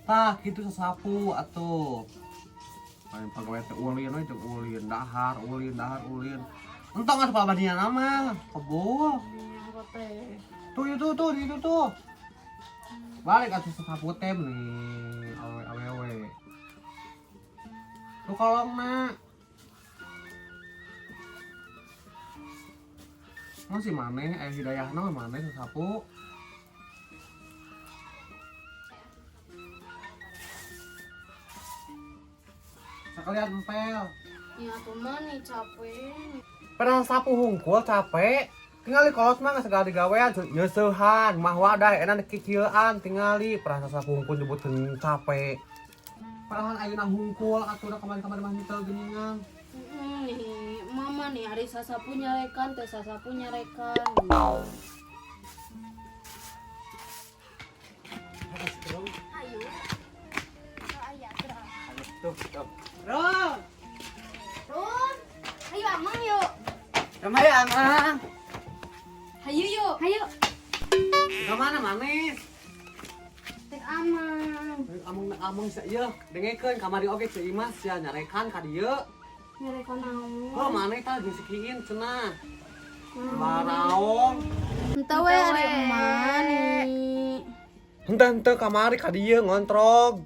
Tah kitu sasapu atuh. Lain pagawe teh ulin we jeung ulin dahar, ulin dahar, ulin. Entong atuh pabadinya mah, kebul. Tuh itu tuh, itu tuh. Balik atuh sasapu teh nih, awe awewe. Tuh kolongna. Masih maneh aya hidayahna we maneh sasapu. Sekalian empel. Ya tuh mah nih capek. Padahal sapu hungkul capek. Tingali kolot mah geus segala digawean nyeusehan, mah wadah enak kikieuan tingali perasa sapu hungkul nyebutkeun capek. Padahal ayeuna hungkul atuh da kamari-kamari mah henteu geuningan. Nih, mama nih hari sasapu nyarekan teh sasapu nyarekan. Ayo. Aya gerak. Tuh, tuh. Ron. Run. Hayu amang yuk. Kemana amang? Hayu yuk. Hayu. Kemana manis? Tek amang. Amang amang sia ieu, dengekeun kamari oge Ceu Imas sia nyarekan ka dieu. Nyarekan naon? Oh, maneh tah jeung sikiin cenah. Baraong. Henteu we ari emak nih. Henteu henteu kamari ka dieu ngontrog.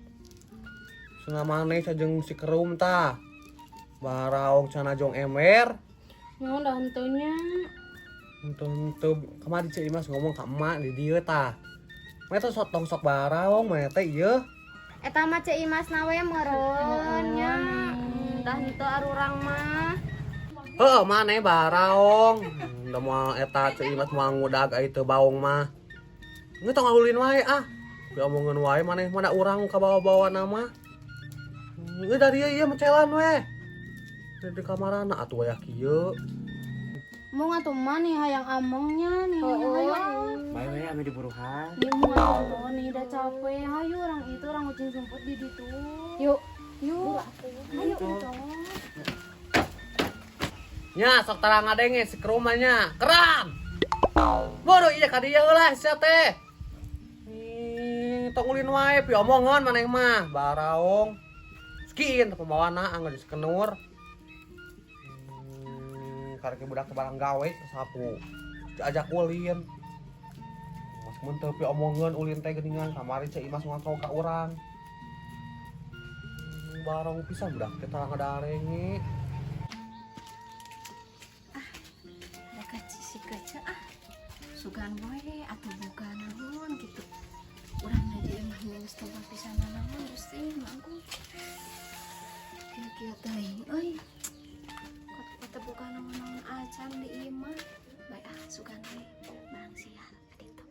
Cenah maneh sajeng si kerum tah. Baraong cenah jong ember. Naon dah henteu nya. Henteu henteu kamari Ceu Imas ngomong ka emak di dieu tah. Maneh teh sok tong sok baraong maneh teh ieu. Eta mah Ceu Imas na we meureun nya. Dah henteu arurang mah. Heuh, maneh baraong. Da moal eta Ceu Imas moal ngudag ai teu baong mah. Geus tong ngahulin wae ah. Diomongeun wae maneh mana urang kabawa-bawa nama. Geus dari ieu mecelan we. Di kamarana atuh aya kieu. Mau atuh mah nih hayang amengnya nih. Hayu ah. Bae we ame diburuhan. Nih mau atuh nih udah capek. Hayu orang itu orang ucing sumput di ditu. Yuk. Yuk. Hayu entong. Nya sok tarang ngadenge si kerumanya. Keram. Bodoh ieu ka dieu heula sia teh. Ih, tong ulin wae pi omongan maneh mah. Baraong. Skin teh pembawana anggar geus kenur. Karek budak teh barang gawe sapu. Diajak ulin. Mas mun teu pi omongan ulin teh geuningan kamari Ceu Imas ngontrol ka urang. Barong pisan budak teh tarang ngadarenge. Ada si kece ah. Sugan we atuh boga naon gitu. Urang aja imah minus teu pisan naon Gusti mangku. Kieu-kieu teuing euy. Kok teu boga naon-naon acan di imah. Bae ah sugan we barang sial ka ditu.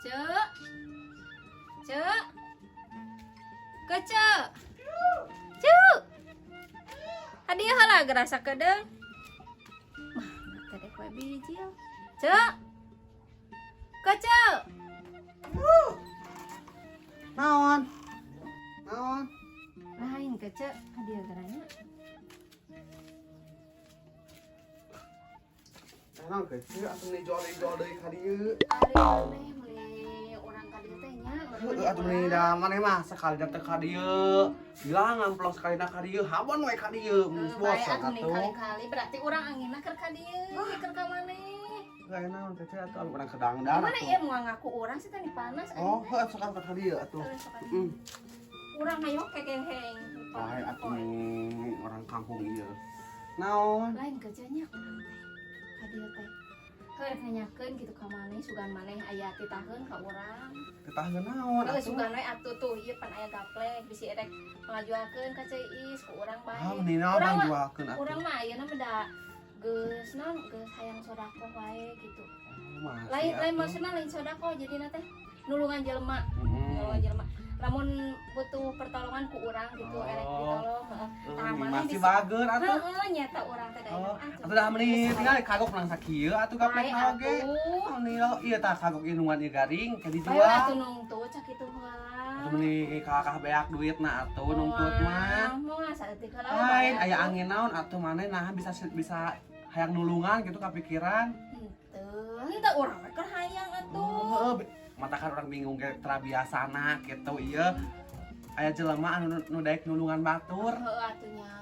Cek. Cek. Kece. Cek. Hadiah heula gerasa kedeung. Mah, teh kue bijil. Cek. Kece. Naon? Naon? Lain kece, hadiah geranya. Naon kece atuh nih jual deui ka dieu. Ari maneh meuni urang ka dieu teh nya. Heueuh atuh meuni da maneh mah sekali teh ka dieu. Bilang amplok sekali ka dieu, habon we ka dieu. Geus Bae bosan atuh meuni atuh. kali-kali berarti urang anginna keur ka dieu, keur ka maneh. Lain naon kece atuh urang kedangdan Mana atuh. ieu moal ngaku urang sih tadi panas. Oh, heueuh sok ka dieu atuh. Heeh. Urang hayo kekeheng. Bae atuh orang kampung ieu. Naon? Lain kerjanya urang teh. Ka dieu teh. Heuh rek nanyakeun gitu ka maneh, sugan maneh aya titaheun ka urang. Titaheun naon Heuh atuh? Sugan we atuh tuh ieu pan aya gaplek bisi rek ngajualkeun ka Ceu Is ku urang bae. Ah, meuni naon Urang mah jualkeun atuh. urang mah ayeuna mah da geus naon geus hayang sedekah wae gitu. Oh, masih Lain lain atuh. Maksudna lain sedekah jadina teh nulungan jelema. Heeh. Nulungan jelema. Lamun butuh pertolongan ku urang gitu Oh. erek ditolong heeh. Tah maneh Masih bisa bager atuh. Heeh nyata urang teh da Oh, atuh. atuh dah meuni tinggal kagok nang sakieu atuh gaplek Bae oge. atuh. Meuni ieu tah kagok inungan ieu garing ke Bae dijual. atuh nungtut cak kitu heula. Atuh meuni kakak beak duitna atuh nungtut mah. Moal saeutik heula we Lain bae aya atuh. angin naon atuh maneh nah bisa bisa hayang nulungan gitu kapikiran. Henteu, henteu urang we keur hayang atuh. Oh, heeh. Matakan urang bingung ge terabiasana kitu ieu. Aya jelema anu nu daek nulungan batur. Heuh atuh nya,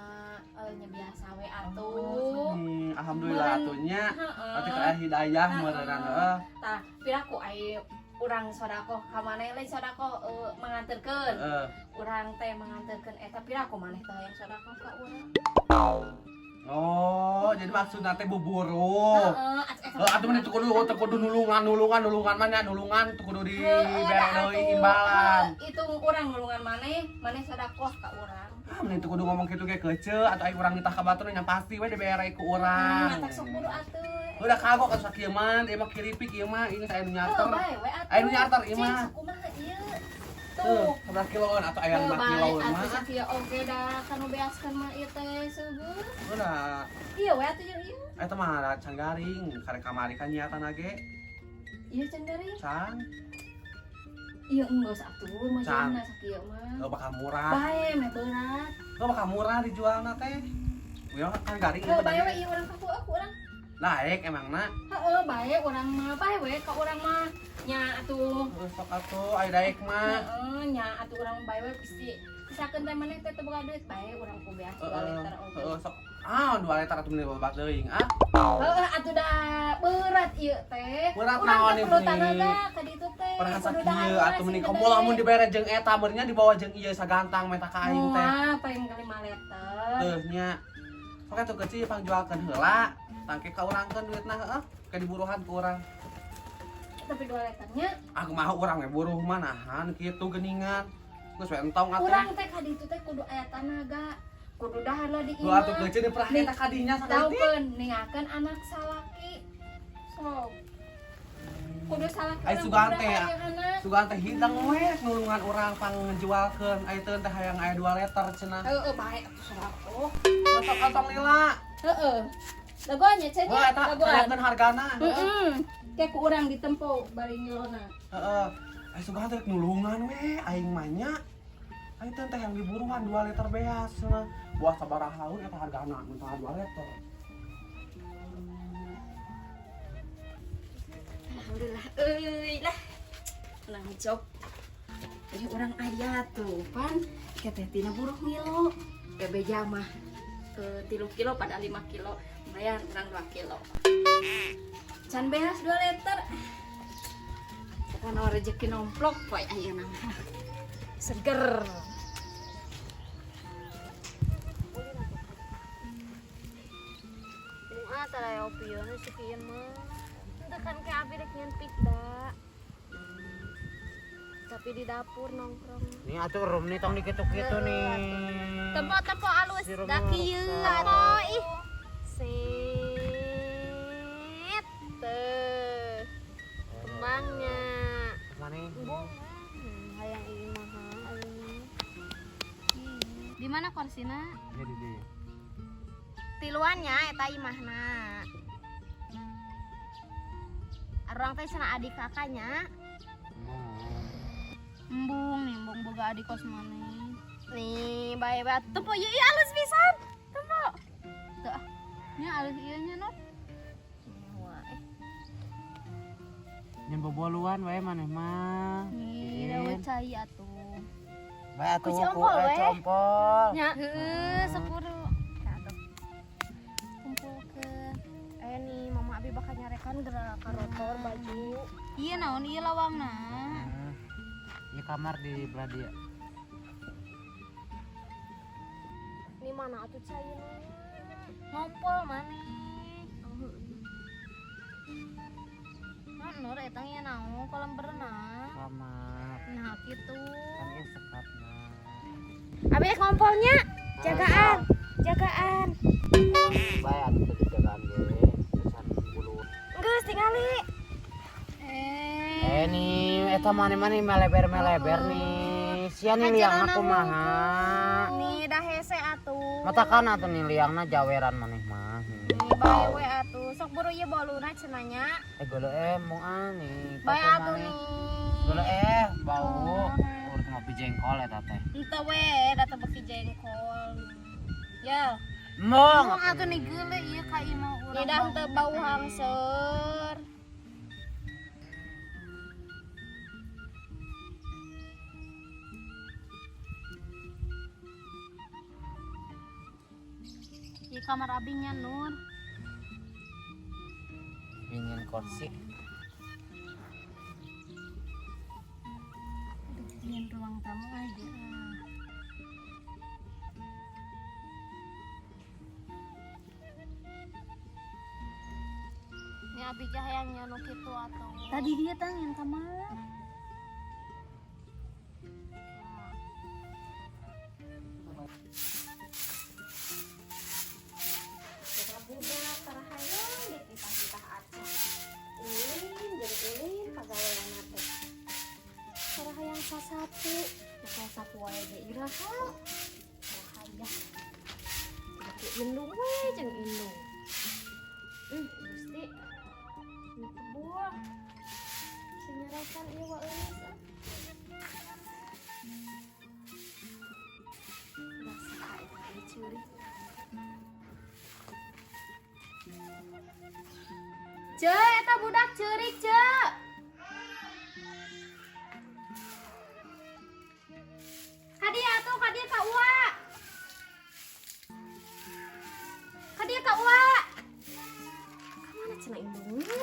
nya biasa we atuh. Alhamdulillah atuh nya. Heeh. Berarti ka aya hidayah meureunana heuh. Tah, piraku ai urang sodakoh ka maneh lain sodakoh manganterkeun. Heeh. Urang teh manganterkeun eta piraku maneh teh hayang sodakoh ka urang. Oh, jadi maksudna teh buburuh. Heeh, Heuh, atuh mah teu kudu nulungan nulungan nulungan mah nya nulungan teu kudu di Heeh, bere deui imbalan. Hitung urang nulungan maneh, maneh sodakoh ka urang. Ah, mending teu kudu ngomong kitu ge kece atuh ai urang nitah ka batur nya pasti we dibere ku urang. Matak sok buru atuh. Udah kagok atuh sakieu mah, ieu mah kiripik ieu mah, ini saya nu nyarter. Heuh, bae we atuh. Aya nu nyarter ieu Cing, mah. sok kumaha ieu? Tuh, Tuh. 11 kiloan atau aya 5 Bae kiloan mah. atuh sakieu oge da kanu beaskeun mah ieu teh seugeut. Udah, Ieu we atuh ieu ieu. eta mah can garing, karek kamari kan nyiatan ge. Ieu can garing. Can, Ieu enggeus atuh mah Can. cenah sakieu mah. heuh bakal murah. Bae meh berat. Heuh bakal murah dijualna teh. Uya kan garing Heuh ieu bae mah. we ieu urang ka aku urang. Naik emangna. Heeh, bae urang mah, bae we ka urang mah. Nya atuh. Heuh sok atuh aya daek mah. Heeh, nya atuh urang bae we pasti misalkan teh maneh teh teu boga duit bae urang ku beas 2 liter oge. Heeh sok. Ah, 2 liter atuh meni loba teuing ah. Heeh, atuh da berat ieu teh. Berat Urang naon teh perlu ini? tanaga ka ditu teh. Perasa Kudu kieu dahar atuh sing meni gede. komo lamun dibere jeung eta meureunnya dibawa jeung ieu sagantang meta ka aing teh. Moal paling ke 5 liter. Heuh nya. Sok atuh kecil pangjualkeun heula, tangke ka urangkeun duitna heuh, ke diburuhan ku urang. Tapi 2 liternya Aku mah urang we buruh mah nahan kitu geuningan. Geus we entong atuh. urang teh ka ditu teh kudu aya tanaga. Kudu dahar lah di Lu atuh imah. kecil diperah eta ka dinya saeutik. Taukeun ningakeun anak salaki. Sok. Kudu salaki Ai urang sugan kudu teh dahar jeung anak. Sugan teh hidang we nulungan urang pangjualkeun ai teu teh hayang aya 2 liter cenah. Heeh, bae atuh sodakoh. Sok entong lila. Heeh. Dagoan nya cenah. Wah, eta tanyakeun hargana. Heeh. Kayak ku urang ditempo bari ngilona. Heeh. Ai sugan teh nulungan we aing mah nya. Ai teh teh yang diburuhan 2 liter beas cenah. Buah sabaraha haun eta hargana mun 2 liter. Alhamdulillah euy lah. Menang job. Jadi urang aya tuh pan keteh tina buruh ngilo. Bebeja mah 3 kilo pada 5 kilo. Lumayan urang 2 kilo. Can beas 2 liter. Pokoknya rezeki nomplok poe ayeuna mah. Seger. Ah, tara opieun si kieu mah. Henteu kan ke abi rek nyeun pizza. Tapi di dapur nongkrong. Nih atuh rum nih tong dikitu-kitu nih. Tempo-tempo alus Si Rum da kieu rusak. atuh ih. Set. Teu. Kembangnya. Mana? Embung. Hayang ieu mah ayeuna. Di mana korsina? Ini di dia. Tiluannya eta imahna. Arurang teh cenah adik kakaknya. Embung nih, embung boga adik kos maneh. Nih, bae bae. Tempo ieu ieu alus pisan. Tempo. Tuh ah. Nya alus ieu nya no. Wah, Nyen boboluan wae maneh mah. nih, daun cai atuh. Bae atuh Ku ku ciompol, we. compol. Nya, heueuh, sepuru. Nah, atuh. Kumpulkeun. Aya nih, mama abi bakal nyarekan gerak karotor baju. Iya naon ieu lawangna. Ieu kamar di belah dia. Ini mana atuh caina? Ngompol maneh. Nah, Nur eta nya naon kolam berenang. Kamar. Nah, kitu. Kan ieu sekatna. Abi rek ngompolnya. Jagaan. Jagaan. Bae atuh teu dijagaan ge. Terusan bulu. Geus tingali. Nih eta maneh-maneh meleber-meleber nih. Sia nih liangna kumaha? Nih dah hese atuh. Matakan atuh nih liangna jaweran maneh mah. Nih bae we atuh. Sok buru ieu boluna cenah nya. Geuleuh mung ah nih. Bae Pakai atuh maneh. nih. Geuleuh bau. Urut ngopi jengkol eta teh. Henteu we, da teu beuki jengkol. Ya. Mong atuh nih geuleuh ieu ka imah urang. Nih dah henteu bau hangseur. Di kamar abinya Nur. Pingin kursi. Aduh, ingin ruang tamu aja. Ini abi hayang nu kitu atuh. Tadi dia tangin kamar. Budak tara hayang dititah-titah acan. Ulin jeung ulin pagaweanna teh. Tara hayang sasapu, maka sapu wae ge iraha. Tara hayang. Tapi indung we jeung indung. Gusti. Ini kebul. Sinyarasan ieu wa eulis ah. Udah saha eta ieu ceurik. Ce, eta budak ceurik, Ce. Ka dieu atuh, ka dieu ka Uwa. Ka dieu ka Uwa. Ka mana cenah indungna?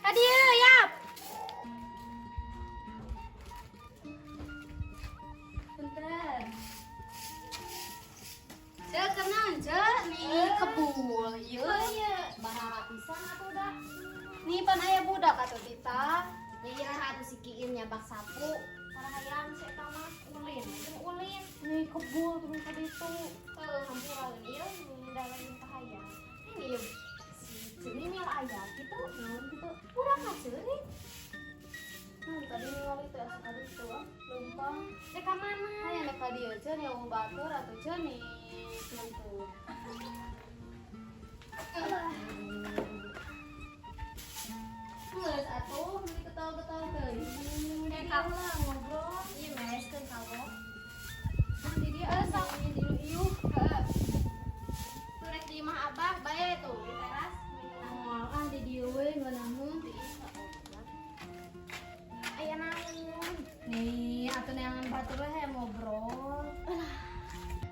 Ka dieu, yap. Bentar. Ce, kenaon, Ce? Nih kebul ieu. Barala pisan atuh da. Nih pan aya budak atuh Tita. Ya iraha atuh si Kiin nyabak sapu. Tara hayang si eta mah ulin, jeung ulin. Nih kebul turun ka ditu. Heuh, hampuraeun ieu ngindarain ka hayang. Ini ieu si Ceuni mial aya kitu, naon kitu. Budak mah ceurik. Nah, tadi ningali teh asa ka ditu ah, leumpang. Rek ka mana? Hayang rek ka dieu ce nih eueuh batur atuh ce nih lempur. Geus atuh, meuni ketawa-ketawa teuing. Rek ka lah ngobrol. Ieu mereskeun kawo. Nah, di dieu asa di ieu. Heeh. Tuh rek di imah Abah bae tuh di teras. Moal ah di dieu we ngeunaheun di Aya naon? Nih, atuh neangan batur we hayang ngobrol.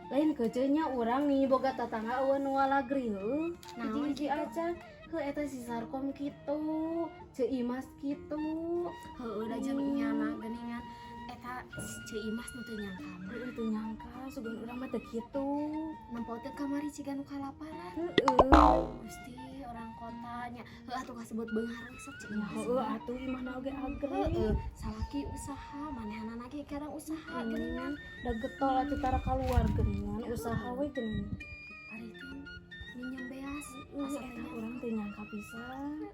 Lain keceunya urang nih boga tatangga eueuh nu walagri heueuh. Naon Hiji-hiji acan. Heuh eta si Sarkom kitu, Ceu Imas kitu. Heueuh da jeung nyana geuningan eta si Ceu Imas nu teu nyangka mah. Heueuh teu nyangka sugan urang mah teu kitu. Nempo teh kamari ciga nu kalaparan. Heueuh. Gusti orang kotanya. Heueuh atuh kasebut beunghar we sok Ceu Ya Imas. heueuh atuh imahna oge ageng. Heueuh, salaki usaha, manehanana ge kadang usaha geuningan. Da getol atuh tara kaluar geuningan, usaha we geuning. Ari teh minjem beas Asa asa eta urang teu nyangka pisan.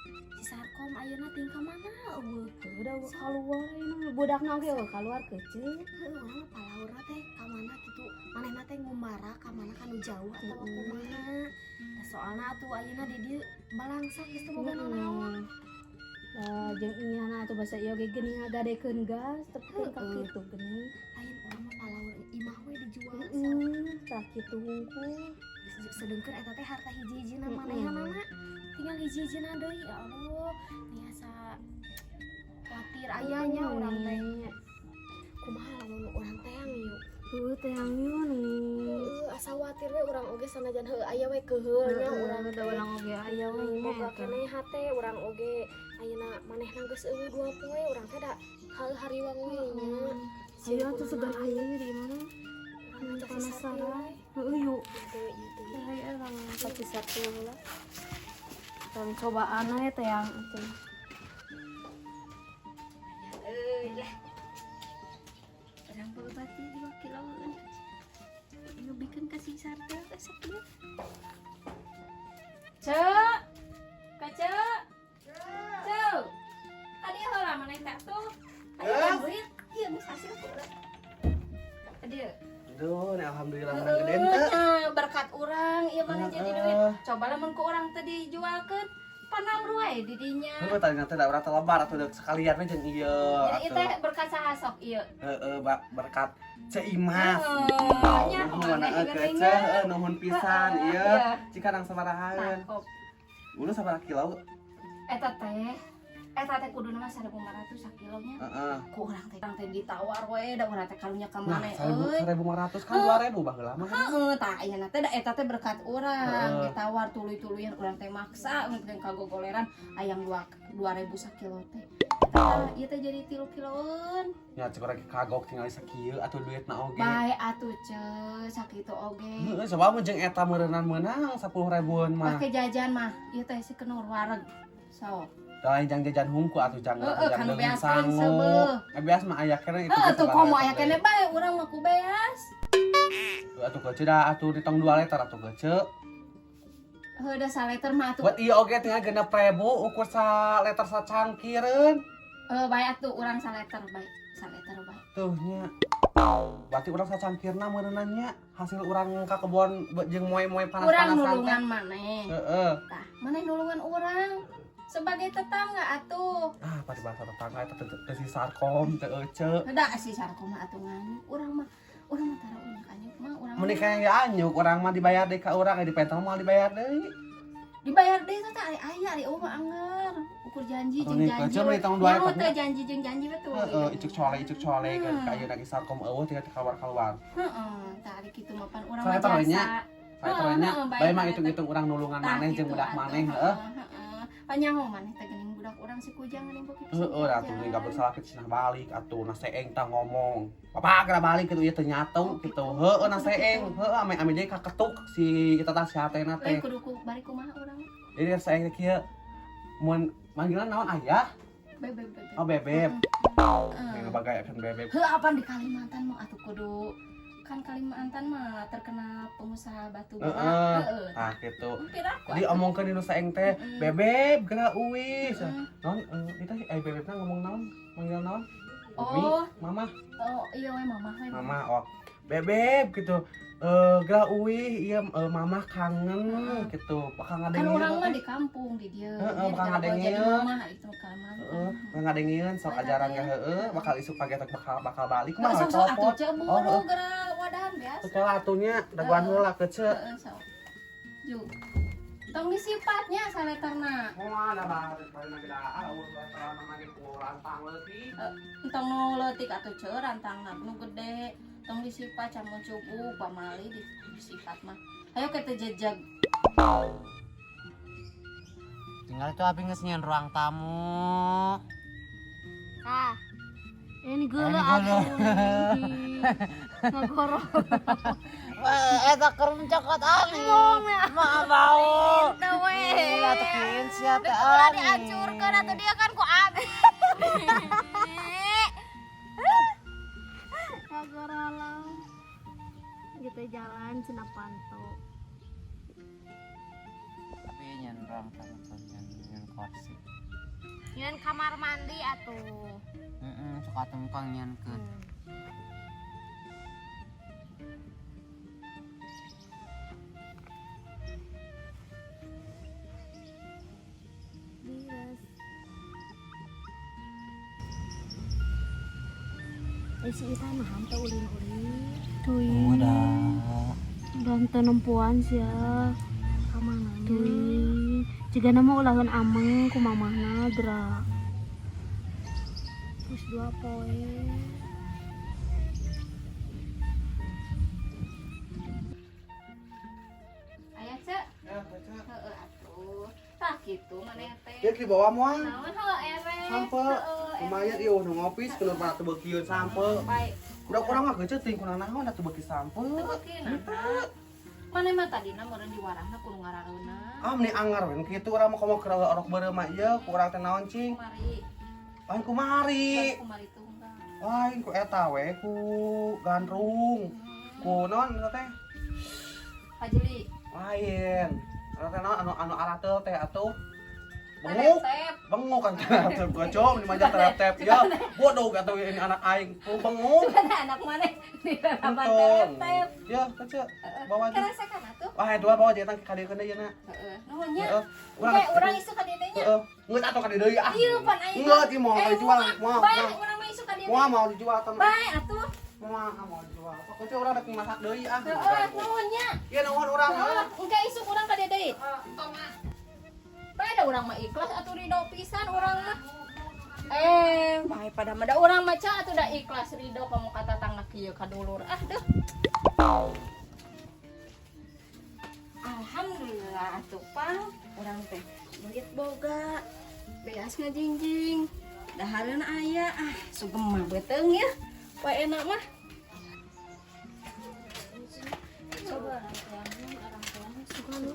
Si Sarkom ayeuna ting ka mana eueuh? Heueuh da kaluar ayeuna budakna oge eueuh kaluar kecil. Heueuh urang mah palaurna teh ka mana kitu. Manehna teh ngumbara ka mana ka nu jauh atawa kumaha. Da soalna atuh ayeuna di dieu balangsak geus teu boga nanaon. Lah jeung inyana atuh basa ieu ge geuning ngagadekeun gas tepikeun ka kitu geuning. Lain urang mah palaur imah we dijual. Heeh, tah kitu hungkul. Sedengkeun eta teh harta hiji-hijina manehanana. Tinggal hiji-hijina deui ya Allah. Nih asa khawatir ayahnya urang teh. Kumaha lamun urang teang yuk. Heueuh teang yeuh nih. Heueuh asa khawatir we urang oge sanajan heueuh aya we keuheul nya urang da urang oge aya we nya boga eta. Keneh hate urang oge ayeuna manehna geus eueuh dua poe urang teh da hal hariwang we nya. Ayo atuh sugan aya ye di mana? Urang ngajak si Sarti Penasaran. we. Heueuh yuk. Teu ieu teu. Hayu urang pati satu heula. Urang cobaan we teang atuh. Euy lah. Urang berbati 2 kiloan. Ngeubikeun ka si Sarti teh sakieu. Ce. Ka Ce. Ce. Tadi heula maneh teh tuh. Aya duit. Ieu geus hasil ku urang. Tadi. Aduh, nih alhamdulillah menang gede teu. Berkat urang ieu mana jadi duit. Coba lamun ku urang teh dijualkeun panamru wae di dinya. Heueuh tadi teh da urang teh lebar atuh deuk sekalian we jeung ieu. Jadi ieu teh berkat saha sok ieu? Heeh, berkat Ceu Imas. Heeh, nya Nuhun kumaha heeh ge ke geuningan. Ceu, heueuh nuhun pisan ieu. Iya. Cika nang sabarahaan. Tangkop. Ulu sabaraha kilo? Eta teh Eta teh kuduna mah 1500 sakilonya. Heeh. Ku urang teh ditawar we da urang teh karunya ka Nah, maneh euy. 1500 kan 2000 baheula mah. Heeh, tah ayeuna teh da eta teh berkat urang Heeh. ditawar tuluy-tuluyan urang teh maksa mungkin kagogoleran ayang 2000 sakilo teh. Eta ieu teh jadi 3 kiloeun. Ya cek urang kagok tinggal sakieu atuh duitna oge. Bae atuh ceu sakitu oge. Heeh, sebab mun jeung eta meureunnan meunang 10 ribuan mah. Pake jajan mah ieu teh si kenur wareg. So. Lain jang jajan hungku atuh jang Heeh, jang kan deungeun beaskeun sangu. seubeuh. Eh beas mah aya keneh itu. Heeh, tuh komo aya keneh bae urang mah ku beas. Atuh geuceu da atuh ditong 2 liter atuh geuceu. Heuh da saliter mah atuh. Buat ieu oge tinggal 6.000 ukur sa liter sacangkireun. Heuh bae atuh urang saliter bae. Saliter bae. Tuh nya. Berarti urang sacangkirna meureunnan nya hasil urang ka kebon jeung moe-moe Urang panas-panasan teh. nulungan maneh. Heeh. Tah, maneh nulungan urang sebagai tetangga atuh. Ah, paribasa tetangga eta teh si Sarkom teh euceu. Da si Sarkom mah atuh nganyuk urang mah tara unyuk-anyuk mah urang. Mun kayak ya anyuk urang mah dibayar deui ka urang di pentol mah dibayar deui. Dibayar deui teh ari aya ari eueuh mah anger. Ukur janji Atuh jeung nih, janji. kecil mah ditong dua Nyaho eta teh janji jeung janji we tuh. Heeh, icuk cole kan ka ayeuna ge Sarkom eueuh tinggal keluar-keluar. Heeh, tah ari kitu mah pan urang mah Saliter we nya. jasa. Saliter we nya. Heeh, Bae mah bae hitung-hitung urang nulungan Tah, maneh jeung kitu budak atuh, maneh heeh. Heeh. Panyaho maneh teh geuning budak urang si Kujang geuning beuki Heeh, atuh nih gak bersalah kita cenah balik atuh na seeng tah ngomong. Bapak geura balik kitu ieu teu nyatu Oh, gitu. gitu. Heeh na seeng, heeh ame ame deui kaketuk si eta tah si hatena Euy teh. kudu ku bari kumaha urang? Jadi seeng teh kieu mun manggilan naon ayah? Bebeb bebeb. Oh bebeb. Heeh. Yang bagai action bebeb. Heuh apaan di Kalimantan mah atuh kudu kan Kalimantan mah terkenal pengusaha batu bara. Heeh. Heeh. Tah gitu. Hampir aku. Jadi omongkeun dinu saeng teh, Mm-mm. bebeb geura uwih. Heeh. Naon eta bebebna ngomong naon? Manggil naon? Umi, Oh, mama, oh iya we mama we. mama oh. Bebeb gitu. Geura uwih ieu mama kangen gitu. Bakal Kan ngadengin. urang mah di kampung di dieu. Heeh, Dia bakal di Garogol jadi ngadengin. mama itu Kalimantan. Heeh, bakal ngadengin sok Bae ajaran teh. ge heueuh, bakal isuk pagi teh bakal balik Mah mah sok sok atuh copot. ceu Oh, buru heeh. geura wadahan beas. Sekolah atunya dagoan Heeh. heula kece. Heeh, sok. Ju. Tong disipatnya saleterna. Moal da balik balik lagi da eueuh rantang lagi ku rantang leutik. Entong nu leutik atuh ceu rantangna nu gede. Tong disipat camun cukup pamali disipat mah. Ayo kita jejeg. Tinggal itu abi geus nyieun ruang tamu. Tah. Ini geuleuh Ini geuleuh. atuh. Ngagorok. Wah, eta keur mencokot abi. Maaf bau. Teu we. Ulah teukeun sia teh. Ulah Ani. dihancurkeun atuh dia kan ku abi. Ngagorolong. Gitu jalan cenah panto. Tapi nyen ruang tamu tuh nyen kursi. Nyeun kamar mandi atuh. Heeh, suka tempang nyenkeun. Yes. Si Ita mah teu ulin-ulin. Tuh. Udah. Dan teu nempuan sia. Kamana tuh. Jigana mah ulaheun ameng ku mamahna geura. Terus 2 poe. Aya ceu. Ya, kece. Heeh atuh. Tah kitu maneh teh. Ieu dibawa moal. Naon heuh ere. Sampe. Heeh, Lumayan ieu nu ngopi sekelur pada teu beukieun sampe. Baik. Udah kurang mah geuceu teuing kurang naon atuh beuki sampe. Teu beuki naon. Maneh mah tadina meureun diwarahna kudu ngarareuna. Ah meni anger we kitu urang mah komo keur orok beureum mah ieu ku urang teh naon cing. Kumari. Lain kumari. Kumari tunggal. Lain ku eta we ku gandrung. Ku naon eta teh? Pajeli. Lain. Eta teh naon anu arateul teh atuh. Benguk. Teretep. Benguk kan teretep gocok di manja teretep ya. Bodoh atuh ini anak aing. Ku benguk. Cuman anak maneh di harapan Untung. teretep. Ya, kece. Bawa aja. Keresekan atuh. Wah, dua bawa aja tang kadiekeun deui yeuna. Heeh. Nuhun nya. Heeh. Oke, urang isu ka dieu nya. Heeh. Ngeut atuh ka dieu deui ah. Ieu pan aing. Ngeut ieu mau dijual, moal. Bae urang mah isu ka dieu. Moal mau dijual teh. Bae atuh. Moal mau dijual. Sok kece urang rek masak deui ah. Heeh, nuhun nya. Ieu nuhun urang. Heeh, engke isuk urang ka dieu deui. Bae da urang mah ikhlas atuh ridho pisan urang mah. Bae pada mah da urang mah ca atuh da ikhlas ridho kamu kata tetangga kieu ka dulur. Ah deuh. Alhamdulillah atuh pang urang teh duit boga. Beas ngajingjing. Dahareun aya ah sugem mah beuteung ya. Poe enak mah. Coba orang tuanya suka lu.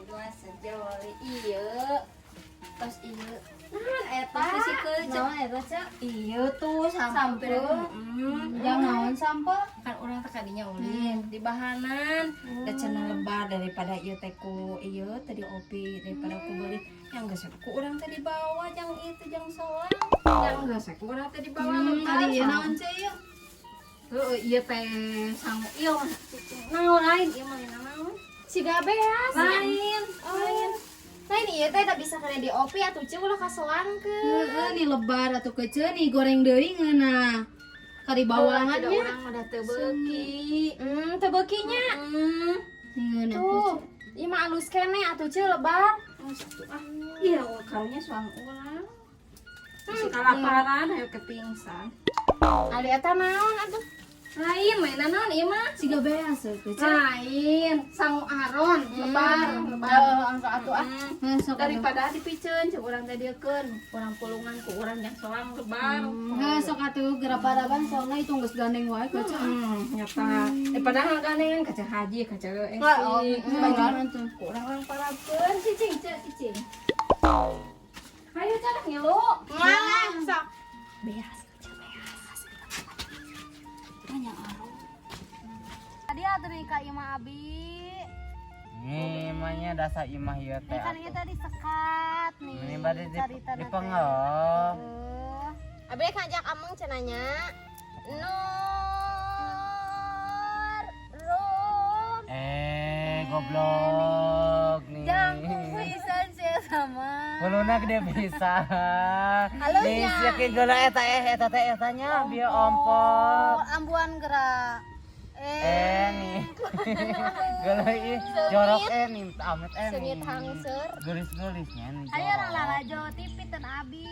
Dua sejoli ieu. Tos ieu. Naon eta? Naon eta, Cak? Ieu tuh sampe. Jang naon sampe? Kan urang teh kadinya ulin di bahanan. Da cenah lebar daripada ieu teh ku ieu teh diopi daripada ku beulit. Yang geus ku urang teh dibawa jang ieu teh jang soang. Yang geus ku urang teh dibawa lebar. Tadi ieu naon Cek ieu? Heeh, ieu teh sangu ieu mah. Naon lain ieu mah naon? Siga beas. Lain. Lain. Lain ieu teh da bisa kena diopi atuh Ceu ulah kasoangkeun. Heeh, nih lebar atuh kece nih goreng deui ngeunah. Kari bawangan nya. Urang udah teu beuki. Teu beuki nya. Ngeunah Tuh, ieu mah alus keneh atuh Ceu lebar. Iya, karunya suang ulang. Terus kalaparan, ayo kepingsan. Ali eta naon atuh? Lain, mainan naon ieu mah? Siga beas kece. Lain, sangu aron, lebar, lebar. Heeh, atuh ah. Heuh, sok atuh. Daripada dipiceun, cek urang teh dieukeun, urang pulungan ku urang yang soang lebar. Heuh, sok atuh geura paraban soalna itu geus gandeng wae kece. Nyata. Padahal gandengan kaca haji, kaca esi. Baju tuh. Ku urang orang parabkeun, cicing, cek, cicing. Ayo cak ngilu. Malah sok. Beas, kaca beas. Banyak aron. Tadi atuh nih ka imah abi. Nih imahnya dasar imah ieu teh. Nih kan ieu tadi sekat nih. Ini bade Caritana teh. dipengel. Abi rek ngajak ameng cenanya. Nur Rum. Goblok nih. Jangkung pisan sih sama. Huluna gede pisan. Halusnya. Nih sia ke geula eta eta teh etanya bieu ompol. Ambuan gerak. Nih. Geuleuh ih jorok nih amit nih. Sengit hangser. Gelis-gelisnya nih. Ayo orang lalajo TV ten abi.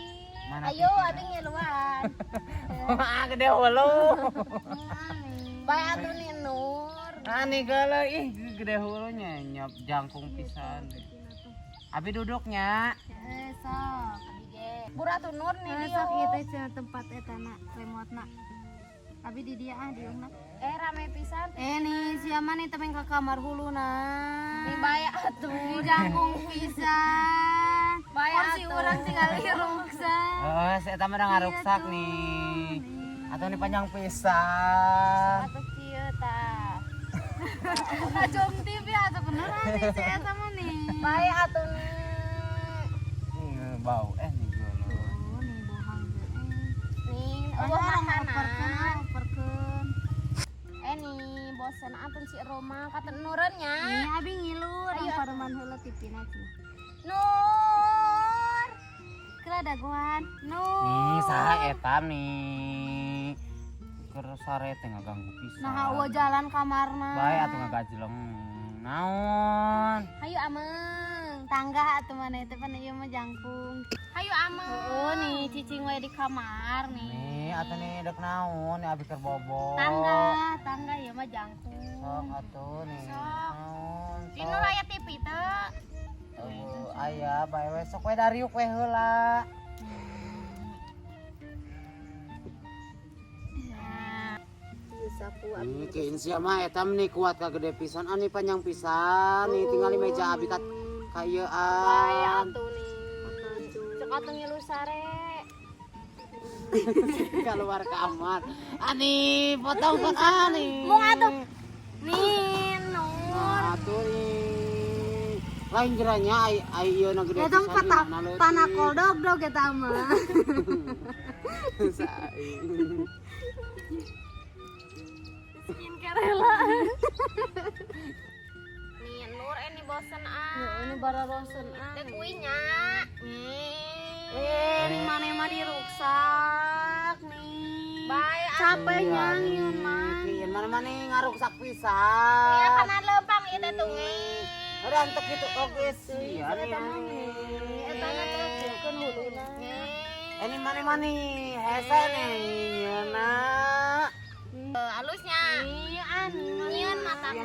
Mana Ayo TV-na? abi ngiluan. Ah gede hulu. Bae atuh nih Nur. Ah nih geuleuh ih gede hulunya nyop jangkung pisan. Abi duduknya. Sok abi ge. Bura tuh Nur nih Sok dia. ieu teh cenah tempat eta na remote-na. Abi di dia ah diungna. Rame pisan. Nih sia mah nih tebeng ka kamar huluna. Nih bae atuh. Nih jangkung pisan. Bae Kursi atuh. urang tinggal diruksak. Oh, si eta mah udah ngaruksak nih. Atau nih panjang pisan. Atuh kieu tah. Tajam TV atuh beneran nih si eta mah nih. Bae atuh nih. Nih bau nih geuleuh. Oh, nih bohong ge. Nih, Masa eueuh orang makanan. operkeun. Nih bosen atuh si Roma kata Nureun nya. Nih abi ngilu Ayo, urang pareman heula TV-na cenah. Nur. Kira dagoan. Nur. Nih saha eta nih. Keur sare teh ngaganggu pisan. Nah, eueuh jalan kamarna. Bae atuh ngagajleng. Naon? Hayu ameng. Tangga atuh maneh teh pan ieu mah jangkung. Hayu ameng. Oh, nih cicing we di kamar nih. Nih atuh nih dek naon nih abi keur bobo. Tangga, tangga ieu mah jangkung. Sok atuh nih. Sok. Naon? Di Nur aya TV teu. Tuh, aya bae we sok we dariuk we heula. Nih kein sia mah eta nih kuat ka gede pisan, ah nih panjang pisan, nih tinggal di meja abi ka Bae kaiean. atuh nih. Cek atuh ngilu sare. Keluar kamar. Ani potong kan ani. Mung atuh. Nih Nur. Atuh nih. Lain jeranya ai ai ieu na gede Eta pisan. mah panakol dog dog eta mah. Skincare lah. Nih Nur ini bosen ah. Ini bara bosen ah. Dek kuinya. Nih. Nih maneh mah diruksak nih. Bae atuh. Capek nyang mah. Mana mana ngaruksak pisan. Ya kana lempang ieu teh tunge. Rantek gitu oge sih. Eta na teh kieukeun huluna. Ini mana-mana hese nih na. Halusnya. Nyieun mata nih,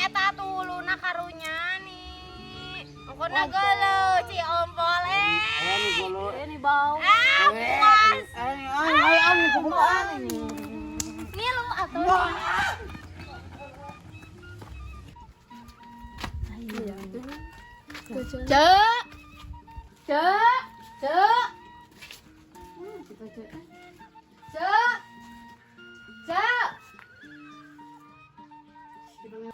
eta tuh huluna karunya nih. Pokoknya geuleuh ci ompol eh. Ini gulu. Ini bau. Ah, puas. Ini ay ay kumaha ini. Ngilu atuh. Cek. Cek. Cek. Cek. Cek.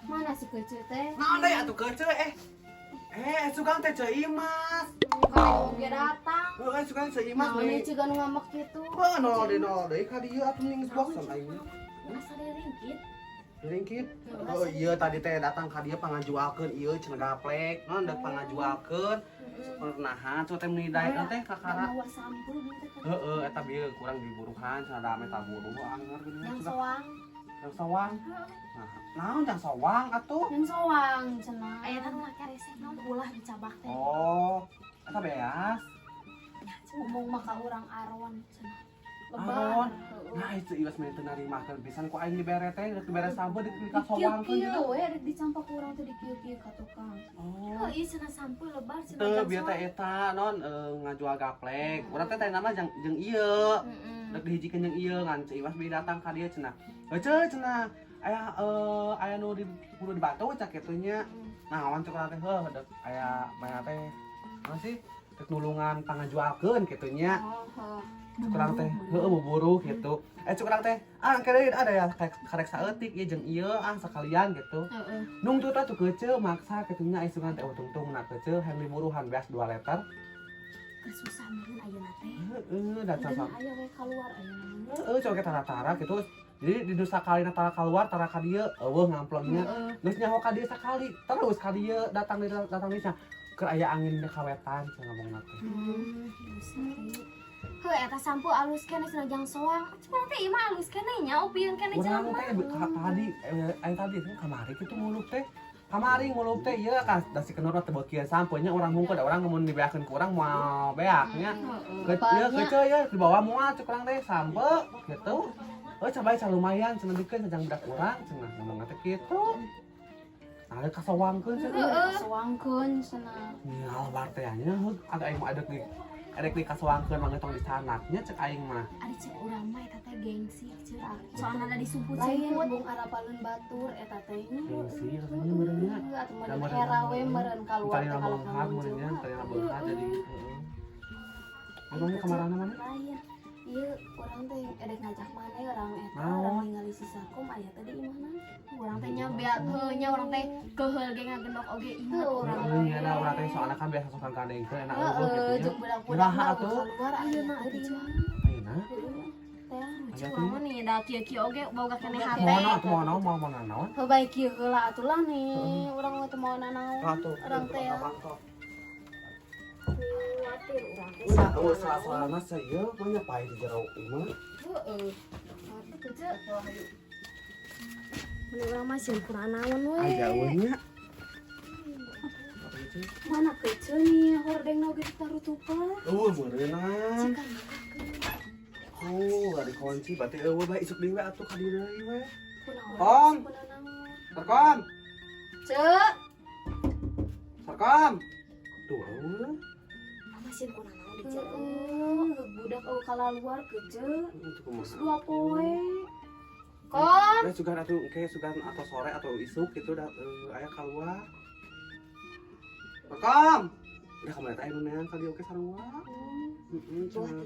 Mana si kecil teh? Naon deui atuh kece eh. Eh, sugan teh Ceu Imas. Kalau oge datang. Heeh, sugan Ceu Imas Nah, nih. ini juga nu ngamek gitu. Wah, nol deui ka dieu atuh ning boxon aing. Asa diringkit. Ringkit. Oh iya tadi teh datang ka dieu pangajualkeun ieu cenah gaplek. Naon deuk pangajualkeun. Nahan cenah teh meuni daek teh kakara. Bawa sampul gitu kan. Heeh, eta bieu kurang diburuhan cenah da ame taburuh anger geuning. Yang soang. Yang sawang. Nah, naon yang sawang atuh? Yang soang cenah. Aya teh nu make resep naon ulah dicabak teh. Oh, eta beas. Ngomong mah ka urang aron cenah. Aron. Nah, itu iwas meni teu narimakeun pisan ku aing dibere teh, rek dibere sampeu di kasoangkeun Kieu-kieu we rek dicampak ku urang teh dikieu-kieu ka tukang. Oh. Oh, iya cenah sampeu lebar cenah Teu bieu teh eta non ngajual gaplek. Urang teh teh nama jeung jeung ieu. Rek dihijikeun jeung ieu ngan Ceu Iwas beuh datang ka dieu cenah. Heuceu cenah. Aya aya nu di kudu dibantu cak kitu nya. Nah, awan cek urang teh heuh dek aya maya teh. Naon sih? Rek nulungan pangajualkeun kitu nya. Oh, Cuk urang teh heueuh buburu gitu. Cuk urang teh ah kere ada ya karek saeutik ieu jeung ieu ah sekalian gitu. Heeh. Nung tuh teh keceu maksa kitu nya isungan teh tungtung na keceu hayang diburuhan beas 2 liter. Keur susah meureun ayeuna teh. Heeh, da Geuna aya we kaluar ayeuna. Heeh, coba kita tara gitu. Jadi di nu sakali tara keluar tara ka dieu eueuh ngamplongnya. Geus nyaho ka dieu sakali, terus ka dieu datang di datang di keur aya angin di kawetan cenah ngomongna teh. Heuh eta sampo alus keneh cenah jang soang. Cuma teh ieu mah alus keneh nya upieun keneh Urang jelema. teh tadi aya tadi teh kamari kitu ngulup teh. Kamari ngulup teh ieu kan da si kenur teh beukian sampo nya urang hungkul da urang mun dibeakeun ku urang moal beak nya. Ieu keceu ieu dibawa moal cek urang teh sampo gitu. Heuh coba can lumayan cenah dikeun sajang budak urang cenah ngomongna teh kitu. Nah, kasoangkeun cenah. Kasoangkeun cenah. Nya lebar teh nya heuh ada aing mah adek di erek di kasoangkeun mah tong disanaknya cek aing mah. Ari cek urang mah eta teh gengsi cek. Soalna ada Lain disumput-sumput. bung arapaleun batur eta teh nya. Gengsi rasanya meureunnya. Heeh, atuh meureun era we meureun kaluar Tadi teh na beunghar meureunnya, tadi na beunghar jadi heeh. Abangnya kamarana mana? Lain. Ieu urang teh erek ngajak maneh urang eta Naon? urang ningali si Sarkom aya teh di imahna. Urang teh nya beat heuh nya urang teh keuheul ge ngagendok oge inget Heuh, urang. Heeh, nya da urang teh soalna kan biasa sok gandengkeun enak eueuh Heeh, gitu nya. jeung budak-budak Iraha mah atuh? keluar ayeuna teh di imahna. Ayeuna. Heeh. Teh. Aya Urang mah nih da kieu-kieu oge boga keneh hate. Mau naon mau naon mau mau naon? Heuh bae kieu heula atuh lah nih, urang mah teu mau nanaon. Atuh, Urang teh ya. Khawatir urang teh. Udah, eueuh salah-salahna saeuh mah nya pae di jero imah. Heeh. Atuh keceu. Mun urang mah sieun kurang naon we. Aya eueuh nya. Mana keceu nih hordengna oge ditarutupan. Eueuh meureunna. Oh, gak dikunci berarti eueuh bae isuk deui we atuh ka dieu deui we. Kom. Sarkom. Cek. Sarkom. Tuh eueuh. Masih kurang naon di jero. Heeh, budak eueuh kalaluar keceu. Itu kumaha? Terus dua poe. Kom. Ya sugan atuh engke sugan atau sore atau isuk gitu dah aya keluar. Sarkom. Udah kamari teh aya nu neang ka dieu oge sarua. Heeh, cenah.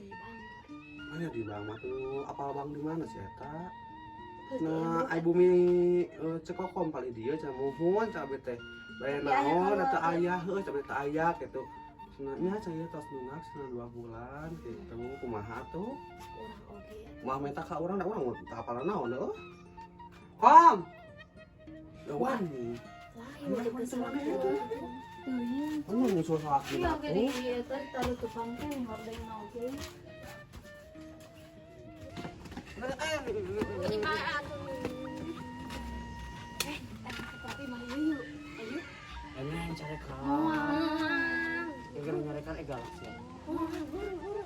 Mana di bang mah tuh apal bang di mana sih eta? Nah, ai bumi cekokom paling dieu cenah muhun cabe teh. Bae naon atau ayah heuh cabe teh ayah gitu. Cenah nya cenah ieu tos nungak cenah 2 bulan gitu. Kumaha tuh? Urang oge. Mah meta ka urang da urang teu apal naon heuh. Kom. Lawan. Lain jeung Mana itu? Oh, nyusul salaki Iya oge di atuh. eta ditarutupan teh nih hordengna oge. imah ieu yuk. Ayo. Ini yang carekan. Moal. Yang gara nyarekan eh galak sih. Moal, buru buru.